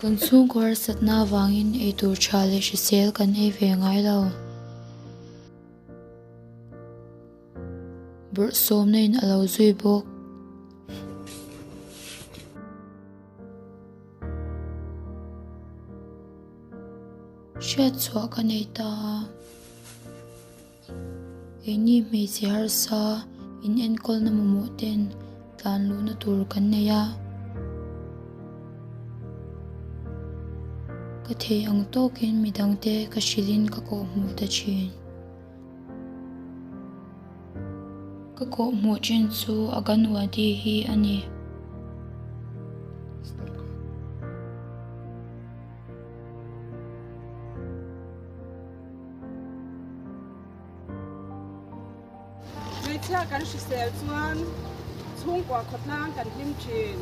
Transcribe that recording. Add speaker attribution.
Speaker 1: Kan chhungkaw harsatna avangin eitur tha leh hrisel kan ei ve ngai lo. Bawrhsawmna in a lo zui bawk. Hriatchhuah ka nei ta a. Keini hmeichhe harsa in enkawlna mamawh ten tlan luhna tur kan nei a. Ka thei ang tawkin midangte ka hrilhin ka kawhhmuh ta thin. Ka kawhhmuh chin chu Aganwadi hi a ni.
Speaker 2: Hmeichhia kan hrisel chuan chhungkua khawtlang kan hlim thin.